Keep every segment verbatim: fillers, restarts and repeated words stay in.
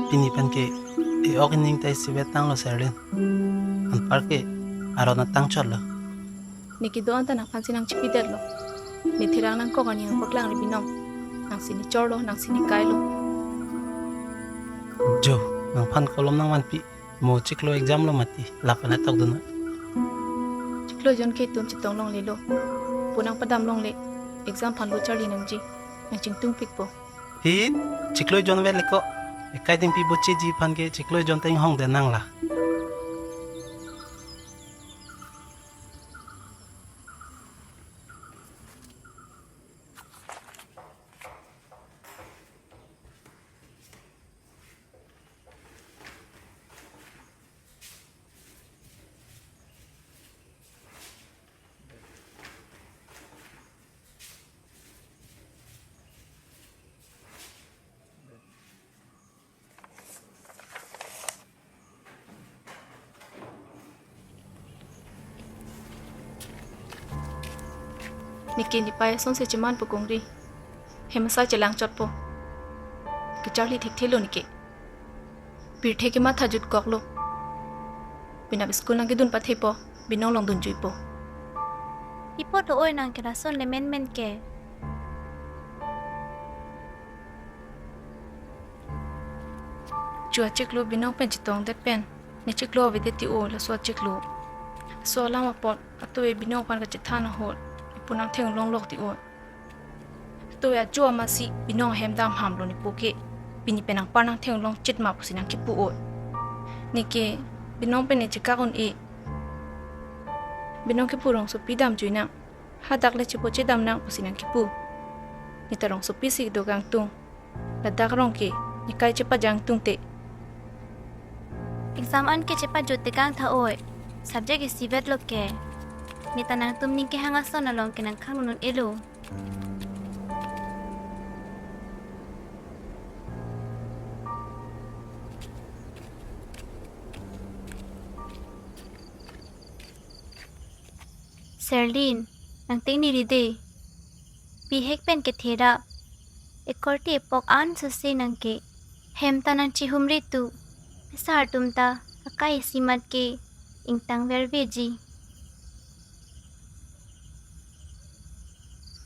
Pini pen ke e-ok ening ta isivet tanglo Serlin. Anparke aron atang chotlo. Ne kedo-an ta nangphansi nangchipidetlo. Ne therang nangkok arni nangpaklangri Binong. Nangsi ne chorlo, nangsi ne kailo. Jo, nangphan kolom nangvanpi. Mo chiklo exam lo mati, lapen atok dun. Chiklo jon ke itum chetong longlelo. Pu nangpadam longle, exam aphan lo charli nangji, nangchingtungpikpo. Hi, chiklo jon vet le ko. Ekai dingpi bocheji aphan ke chiklo jon ta inghong den nanglo. Neke nepei asonsi chemanpo kongri. Hem asai chelangchotpo. Kecharli thekthelo neke. Pirthe kematha jutkoklo. Penap school nangkedun pathepo, Binong along dunjuipo. Pi apot do oi nang kelason le menmen ke. Cho achiklo Binong pen chetongdet pen, ne chiklo avedet ti o laso achiklo. Laso alam apot, atoye Binong aphan kachethan ahut, ipu nangtheng longlok ti o. Atoye ajo amatsi Binong ahem damhamlo ne pu ke, pini pen nangpar nangtheng longchit ma pusi nangkipu o. Neke, Binong pen ne chekak un-e. Binong kipu rongsopi damjui nang. Hadak le chepo chedam nang pusi nangkipu. Ne ta rongsopi si do kangtung. Ladak rong ke, ne kai chepajangtung te. Exam an ke chepajut te kangtha oi. Subject isivetlo ke. Ne ta nangtum ning kehang ason along ke nangkhangnun un-elo. Serlin, nangtengneri de. Bihek pen kethe ra. Ekorte epok an sose nang ke. Hem ta nangchihumri tu. Pesar atum ta akai isi mat ke ingtang verveji.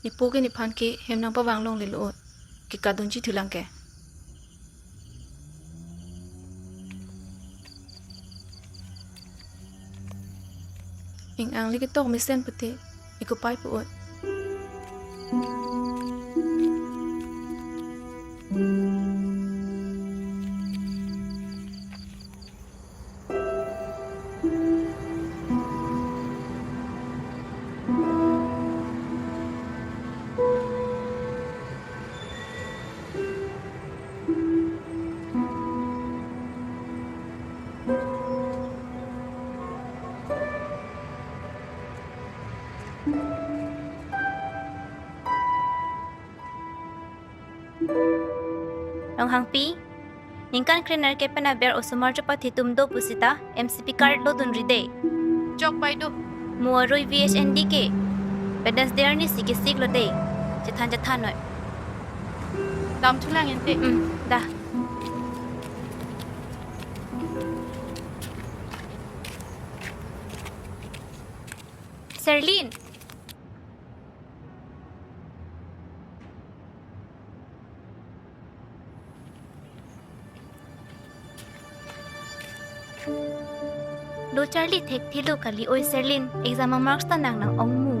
Ne pu ke nephan ke hem nangpavang longlelo. Kekadunji thulang ke. Ing angli ketok mesen pute, iko pai pu-ot. Longhangpi, ningkan krenerkep pen aber osomar chopathe atum do pusita M C P card lodunri de. Chok pai do. Mo arui V H N D ke. Wednesday arni si kesik lo de. Chethan chethan noi. Damthulang ente. Hmm, dah. Serlin. Lo charli thekthelo kali oi Serlin, exam a-marks ta nang nang-ong mu.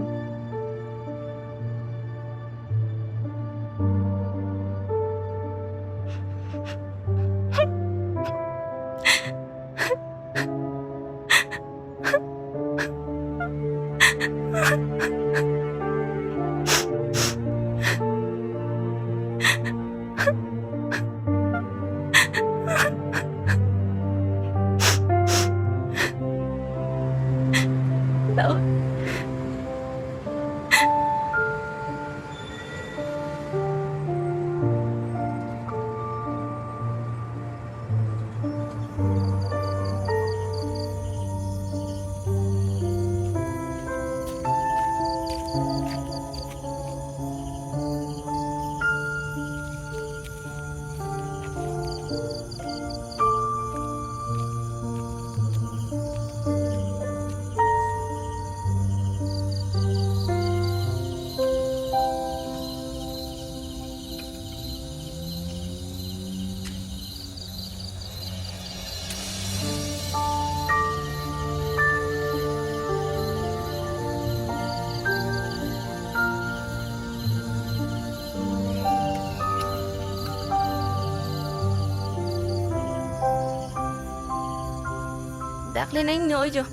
Dak le nang nyo jo.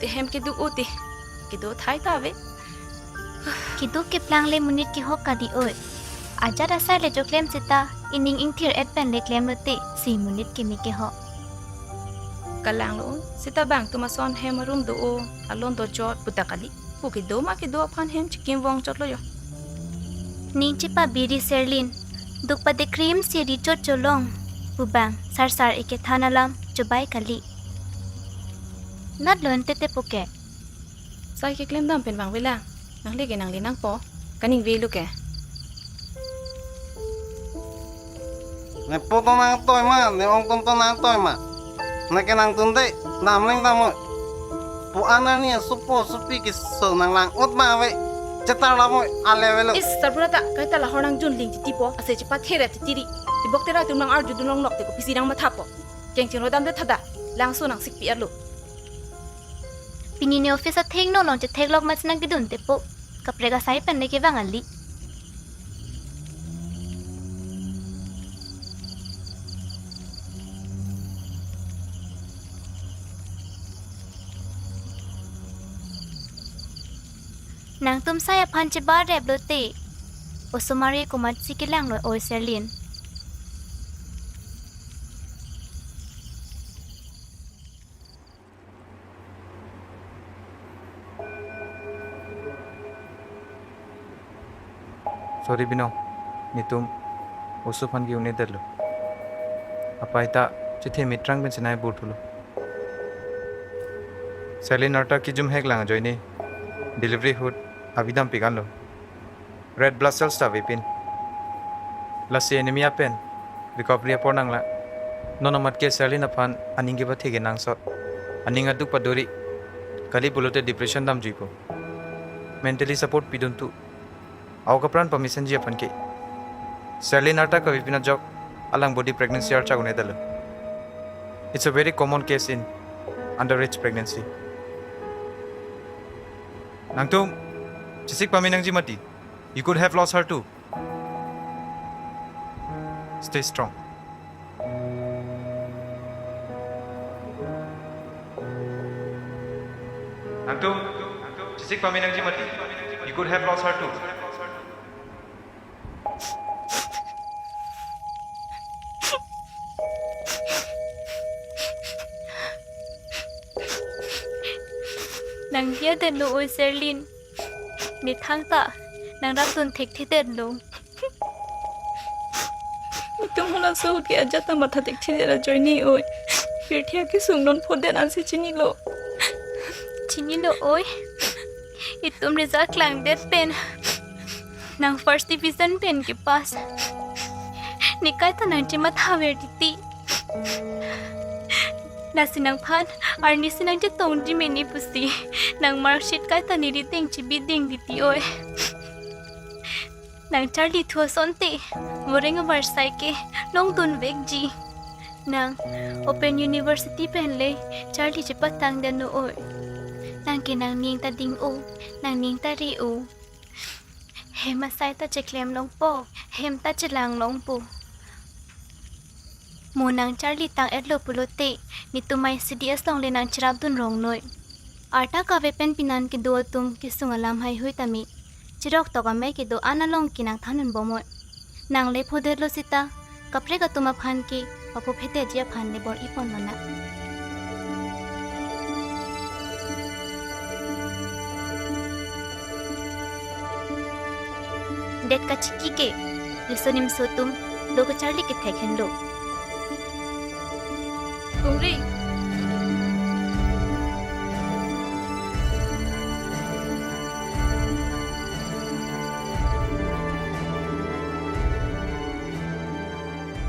Te hem keduk o te. Kedo thai ta ave. Keduk keplang le monit kehok kali oi. Ajat asai le choklem seta ining ingthir et pen le klem lote si monit keme kehok. Kalang lo seta bang atum ason hem arum do o, alon do jot puta kali. Pu kedo ma kedo aphan hem chikim vong chot lo jo. Ning chepa biri Serlin. Duk pade krim si ri chot cholong. Pu bang sarsar ikethan alam chobai kali. Nat lo ente te puke. Sai keklem dam pen vang vela. Nang le ke nang le nangpo. Kaning ve lo ke. Ne po to nangtoi ma, ne ong ton to nangtoi ma. Ne ke nangtum de, damleng dam oi. Pu an arni asopo asopi keso nanglang ut ma ave. Chetar lam oi, ale avelo. Is, sarbura ta, kaita lahor nangjun ling titi po, ase chepathere titi ri. Tibok tera atum nang arju dun longlok te kopisi nangmathapo. Kengching rodam de thada, langso nangsikpi arlo. Pini ne office athengno along chetheklok ma chenang kedun te po. Kaprek asai pen le kevang kali. Nangtum sai aphan chebar rep lote. Osomar ke komatsi kelang lo oi Serlin. Sorry Binong, netum oso aphan ke-un-edetlo. Apai ta chethe mitrang pen chenai bur thulo. Serlin arta kejum hek lang ajoine delivery ahut avi dampik anlo. Red blood cells ta avepin. Lasi anemia pen recovery apor nanglang. Non amat ke Serlin aphan aning kepathe kenangsot. Aning aduk padori. Kali pulote depression damjuipo. Mentally support pidun thu. Ako kapran pamesenji aphan ke. Serlin arta kavepin ajok alang body pregnancy archak un-edetlo. It's a very common case in underage pregnancy. Nangtum chesik pame nangji mati. You could have lost her too. Stay strong. Nangtum chesik pame nangji mati. You could have lost her too. Nang dia den lo oi Serlin. Methang ta nangrapdun thekthedet lo. Itum hala so ke ajat ta matha thekthedet ajoine oi. Pirthe akesung non phodet ansi chinilo. Chinilo oi. Itum result klangdet pen nang first division pen kepass. Ne kaita nang chemathaver titi. Lasi nangphan arnisi nangchetongji mene pusi nang marksheet kaita ne rideng chibideng titi oi. Nang charli thu asonte moreng avarsai ke longdun vekji. Nang Open University pen le charli chepatang den no oi. Nang ke nangning ta ding-o, nangning ta ri-o. Hem asai ta cheklem longpo, hem ta chelang longpo. Mo nang charli tang-etlo pulote, netum I C D S along le nang cherapdun rong noi. Arta kave pen pinan kedo atum kesung alam haihui tame cherok tok amei kedo an along ke nang thandun bom oi. Nang le phodetlo seta, kaprek atum aphan ke papo pheteji aphan le bor-ipon lonang. Det kachiki ke, riso nimso atum lo kacharli kethek henlo. Kungri.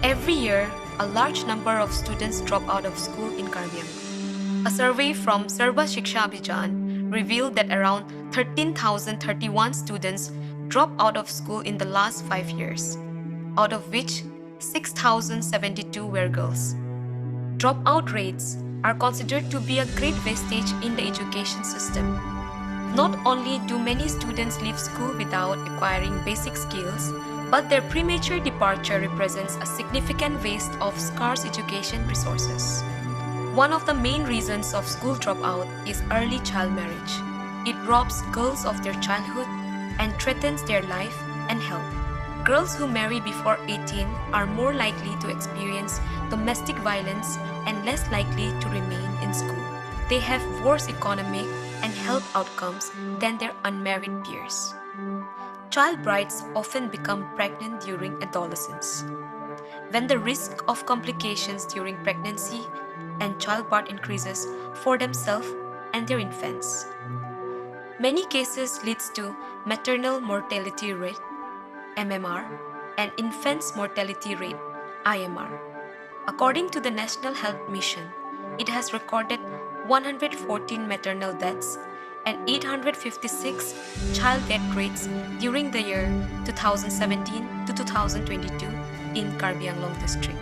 Every year, a large number of students drop out of school in Karbi Anglong. A survey from Sarva Shiksha Abhiyan revealed that around thirteen thousand thirty-one students dropped out of school in the last five years, out of which six thousand seventy-two were girls. Dropout rates are considered to be a great wastage in the education system. Not only do many students leave school without acquiring basic skills, but their premature departure represents a significant waste of scarce education resources. One of the main reasons of school dropout is early child marriage. It robs girls of their childhood and threatens their life and health. Girls who marry before eighteen are more likely to experience domestic violence and less likely to remain in school. They have worse economic and health outcomes than their unmarried peers. Child brides often become pregnant during adolescence, when the risk of complications during pregnancy and childbirth increases for themselves and their infants. Many cases leads to maternal mortality rate, M M R, and infants mortality rate, I M R. According to the National Health Mission, it has recorded one hundred fourteen maternal deaths and eight hundred fifty-six child death rates during the year two thousand seventeen to two thousand twenty-two in Karbi Anglong district.